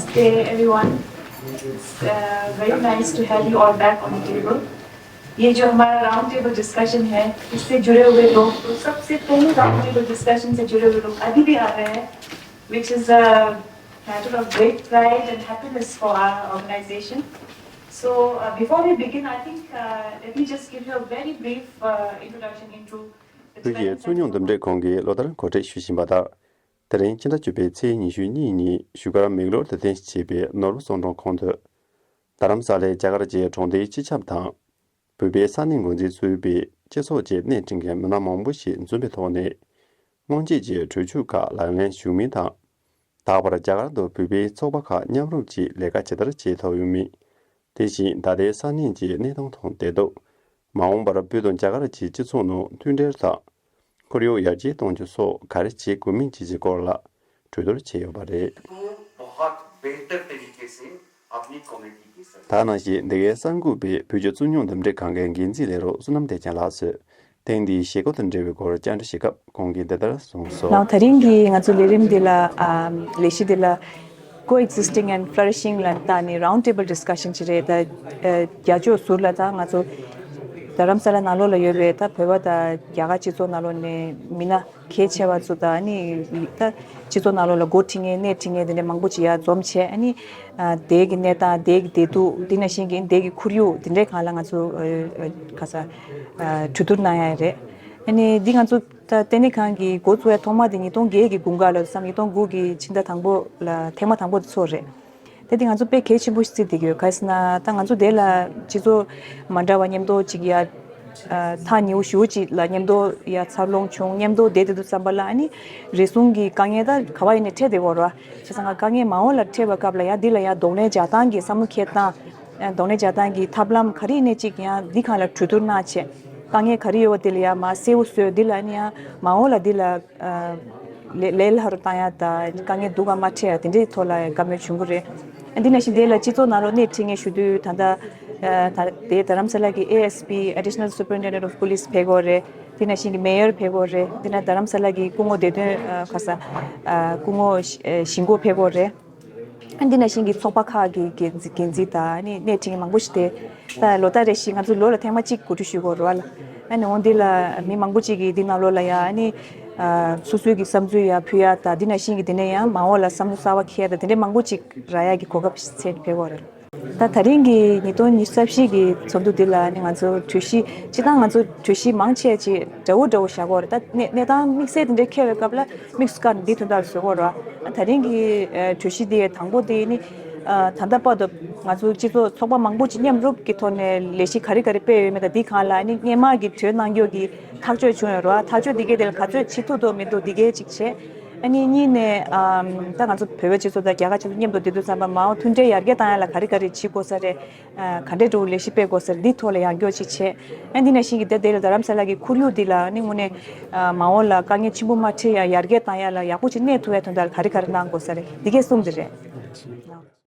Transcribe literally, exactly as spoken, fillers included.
Namaste everyone. It's uh, very nice to have you all back on the table. ये जो हमारा round table discussion है, इससे जुड़े हुए लोग, तो सबसे पहले राउंड टेबल डिस्कशन से जुड़े हुए लोग अभी भी आ रहे हैं, which is a matter of great pride and happiness for our organization. So uh, before we begin, I think uh, let me just give you a very brief uh, introduction into the བོད་ཀྱི་བཙུན་མྱོང་འདུམ་འགྲིག་ཁང་གིས་ལོ་ལྟར་གོ་སྒྲིག་ཞུ་བཞིན་པ་ལྟར། དེ་རིང་སྤྱི་ཟླ་བཅུ་པའི་ཚེས་ཉི་ཤུ་གཉིས་ཉིན་བཞུགས་སྒར་མེག་ལོར་དུ་རྟེན་གཞི་བྱས་པའི་ནོར་བུ་གསོལ་མགྲོན་ཁང་དུ། རྡ་རམ་ས་ལའི་རྒྱ་གར་གྱི་གྲོང་སྡེའི་སྤྱི་ཁྱབ་དང་། བོད་པའི་ས་གནས་འགོ་འཛིན་གཙོས་པའི་སྤྱི་ཚོགས་ཀྱི་སྣེ་ཁྲིད་མཁན་མི་སྣ་མང་པོ་ཞིག་འཛོམས་པའི་ཐོག་ནས། སྔོན་ཆད་ཀྱི་གྲོས་ཆོད་ཁག་ལག་ལེན་ཞུགས་མིན་དང་། ད་བར་རྒྱ་གར་དུ་བོད་པའི་ཚོགས་པ་ཁག་མཉམ་རུབ་ཀྱིས་ལས་ཀ་ཇི་ལྟར་བྱེད་ཐུབ་ཡོད་མེད། དེ་བཞིན་ད་ལྟའི་ས་གནས་ཀྱི་གནས་སྟངས་དང་བདེ་སྡུག་མ་འོངས་པར་བོད་དང་རྒྱ་གར་གྱི་སྤྱི་ཚོགས་ནང་མཐུན་སྒྲིལ་དང་། ཁོར་ཡུག་ཡར་རྒྱས་གཏོང་རྒྱུ་སོགས་ག་རེ་བྱེད་དགོས་མིན་བཅས་ཀྱི་སྐོར་ལ་གྲོས་བསྡུར་བྱས་ཡོད་པ་རེད། ད་ནང་བཞིན་འདི་གའི་གསར་འགོད་པས་བོད་ཀྱི་བཙུན་མྱོང་འདུམ་འགྲིག་ཁང་གི་འགན་འཛིན་ལས་རོགས་བསོད་ནམས་བདེ་ཆེན་ལགས་སུ། ཐེངས་འདིའི་བཞེས་སྒོ་དང་འབྲེལ་བའི་སྐོར་བཅར་འདྲི་ཞུས་སྐབས་ཁོང་གིས་འདི་ལྟར་གསུངས་སོ། ལགས། དེ་རིང་གི་ང་ཚོ་ལས་རིམ་འདི་ལ་ཨམ་ལས་གཞི་འདི་ལ་Coexisting and Flourishing ལ་བཏགས་ནས་Round Table Discussion ཅིག་རེད། ད་ཨ་རྒྱ་ཕྱོགས་ཟུར་ལ་ད་ང་ཚོ་རྡ་རམ་ས་ལ་ནང་ལོགས་ལ་ཡོད་པའི་ད་བོད་པ་དང་རྒྱ་གར་སྤྱི་ཚོགས་ནང་ལོགས་ནས་མི་སྣ་གལ་ཆེ་བ་ཚོ་དང་ཨ་ནི་ད་སྤྱི་ཚོགས་ནང་ལོགས་ལ་འགོ་ཁྲིད་མཁན་སྣེ་ཁྲིད་མཁན་དེ་འདྲ་མང་པོ་ཅིག་ཡར་འཛོམས་བྱས། ཨ་ནི་ཨ་དེ་གི་གནས་སྟངས་དེ་གི་བདེ་སྡུག་དེ་ནང་བཞིན་གྱི་དེ་གི་ཁོར་ཡུག་དེ་འདྲའི་སྒང་ལ་ང་ཚོ་ཨ་ཨ་ག་ས་ཨ་གྲོས་བསྡུར་གནང་ཡ་རེད། ཨ་ནི་འདི་ང་ཚོ་ད་ལྟེ་གནས་ཁང་གི་འགོ་བཙུགས་ཡ་ཐོག་མ་དེ་ཉིས་སྟོང་བརྒྱད་ཀྱི་དགུན་ཁ་ལ་བསམ། ཉིས་སྟོང་དགུ་གི་ཕྱི་ཟླ་དང་པོ་ལ་ཐེངས་མ་དང་པོ་དེ་ཚོགས་རེད། དེ་དེ་ང་ཚོ་དཔེ་གལ་ཆེན་པོ་ཞིག་བརྩིས་བསྡད་ཀྱི་ཡོད། ག་ཟེར་ན་ད་ང་ཚོ་དེ་ལ་སྤྱི་ཚོགས་མ་འདྲ་བ་མཉམ་དུ་ཅིག་ཡ་ཐག་ཉེ་བོ་ཞེ་པོ་ཅིག་ལ་མཉམ་དུ་ཡ་འཚར་ལོངས་བྱུང་། མཉམ་དུ་བསྡད་བསྡད་དུས་ཙམ་པ་ལ་ཨ་ནི་རེ་ཟུང་གི་དཀའ་ངལ་ད་ག་བ་ཡིན་ནའི་འཕྲད་བསྡད་ཡོད་རེད་བ། བྱས་ཙང་ང་དཀའ་ངལ་མ་འོངས་ལ་འཕྲད་པའི་སྐབས་ལ་ཡ་འདི་ལ་ཡ་གདོང་ལེན་རྒྱག་སྟངས་ཀྱི་བསམ་བློ་འཁྱེར་སྟངས། གདོང་ལེན་རྒྱག་སྟངས་ཀྱི་ཐབས་ལམ་ག་རེ་ཡིན་ནའི་ཅིག་ཡང་འདི་སྒང་ལ་གྲོས་བསྡུར་གནང་བྱས། དཀའ་ངལ་ག་རེ་ཡོད་པ་དེ་ལ་ཡ་མར་གསལ་པོ་བཟོས། འདི་ལ་ཨ་ནི་ཡ་མ་འོངས་ལ་འདི་ལ་ལས་ལས་སླ་རུ་བཏང་ཡ་དང་དཀའ་ངལ་སྡུག་ག་མ་འཕྲད་ཡ་དེ་འདྲའི་ཐོག་ལ་བཀའ་མོལ་བྱུང་གི་རེད། འདི་ནང་བཞིན་དེ་ལ་སྤྱི་ཚོགས་ནང་ལོགས་སྣེ་ཁྲིད་མཁན་ཞུ་དུས་ད་ལྟ་ད་དེ་རྡ་རམ་ས་ལ་གི་ཨེ་ཨེས་པི་Additional Superintendent of Police ཕེབས་ཡོད་རེད། དེ་ནང་བཞིན་གྱི་Mayor ཕེབས་ཡོད་རེད། དེ་ནས་རྡ་རམ་ས་ལ་གི་སྐུ་ངོ་བདེ་དོན་ཨ་ག་ས་ཨ་སྐུ་ངོ་ཞི་ཨ་ཞི་མགོ་ཕེབས་ཡོད་རེད། ཨ་འདི་ནང་བཞིན་གྱི་ཚོགས་པ་ཁག་གི་འགན་འཛིན་འགན་འཛིན་དང་ཨ་ནི་སྣེ་ཁྲིད་མཁན་མང་པོ་ཞིག་དེ་ད་ལོ་ལྟར་རེ་བཞིན་ང་ཚོ་ལོ་ལ་ཐེངས་མ་གཅིག་གོ་སྒྲིག་ཞུ་དགོས་རེད་བ་ལ། ཨ་ནི་འོ་འདི་ལ་མི་མང་པོ་ཅིག་གིས་འདི་ནང་ལོགས་ལ་ཡ་ཨ་ནི་ཨ་སོ་སོའི་གི་བསམ་ཚུལ་ཡ་ཕུལ་ཡ་དང་འདི་ནང་བཞིན་གྱི་དེ་ནས་ཡང་མ་འོངས་ལ་བསམ་བློ་གསར་བ་འཁྱེར་ཡ་དང་དེ་འདྲའི་མང་པོ་ཅིག་རག་ཡ་གི་གོ་སྐབས་ཤིག་འཚོལ་ནས་ཕེབས་ཡོད་རེད། ད་ད་རིང་གི་ཉིས་སྟོང་ཉི་ཤུ་རྩ་བཞི་གི་ཚོགས་འདུ་འདི་ལ་ནི་ང་ཚོ་གྲོས་གཞི་སྤྱིར་བཏང་ང་ཚོ་གྲོས་གཞི་མང་ཆེ་ཅིག་འདྲ་བོ་འདྲ་བོ་བཞག་གི་ཡོད་རེད། ད་གནས་གནས་སྟངས་དམིགས་བསལ་དེ་འདྲའི་འཁེལ་བའི་སྐབས་ལ་དམིགས་སུ་བཀར་ནས་འདི་དོན་དག་བཟོ་གི་ཡོད་རེད། ད་རིང་གི་ཨ་གྲོས་གཞི་འདི་དང་པོ་དེ་ནི་ཨ་ད་ལྟ་བར་དུ་ང་ཚོ་སྤྱི་ཚོགས་ཚོགས་པ་མང་པོ་ཅིག་མཉམ་རུབ་ཀྱི་ཐོག་ནས་ལས་གཞི་ག་རེ་ག་རེ་སྤེལ་ཡོད་མེད་དང་འདི་སྒང་ལ་ནི་སྔོན་མ་གི་གྲོས་གནང་རྒྱུ་གི་ཐག་གཅོད་བྱུང་ཡོད་རེད། ཐག་གཅོད་འདི་གའི་དེ་ལ་ག་ཚོད་བྱེད་ཐུབ་འདུག་མི་འདུག་འདི་གའི་ཅིག་བྱས། ཨ་ནི་གཉིས་ནས་ཨམ་ད་ང་ཚོ་བོད་པའི་སྤྱི་ཚོགས་དང་རྒྱ་གར་སྤྱི་ཚོགས་མཉམ་དུ་བསྡད་དུས་ཙམ་པ་མ་འོངས་མཐུན་སྒྲིལ་ཡར་རྒྱས་བཏང་ཡ་ལ་ག་རེ་ག་རེ་བྱེད་དགོས་ས་རེད། ཨ་ག་འདྲའི་འགྲོ་ལས་གཞི་སྤེལ་དགོས་ས་རེད། འདི་ཐོག་ལ་ཡང་སྐྱོར་ཅིག་བྱས། ཨ་འདི་ནང་བཞིན་གྱི་ད་དེ་ལ་རྡ་རམ་ས་ལ་གི་ཁོར་ཡུག་འདི་ལ་ཨ་ནི་དངོས་གནས་ཨ་མ་འོངས་ལ་དཀའ་ངལ་ཆེན་པོ་མ་འཕྲད་ཡ་ཡར་རྒྱས་བཏང་ཡ་ལ་ཡག་པོ་ཅིག་གནས་ཐུབ་ཡ་དོན་དག་ལ་ག་རེ་ག་རེ་གནང་དགོས་ས་རེད། འདི་གས་གསུམ་འདི་རེད།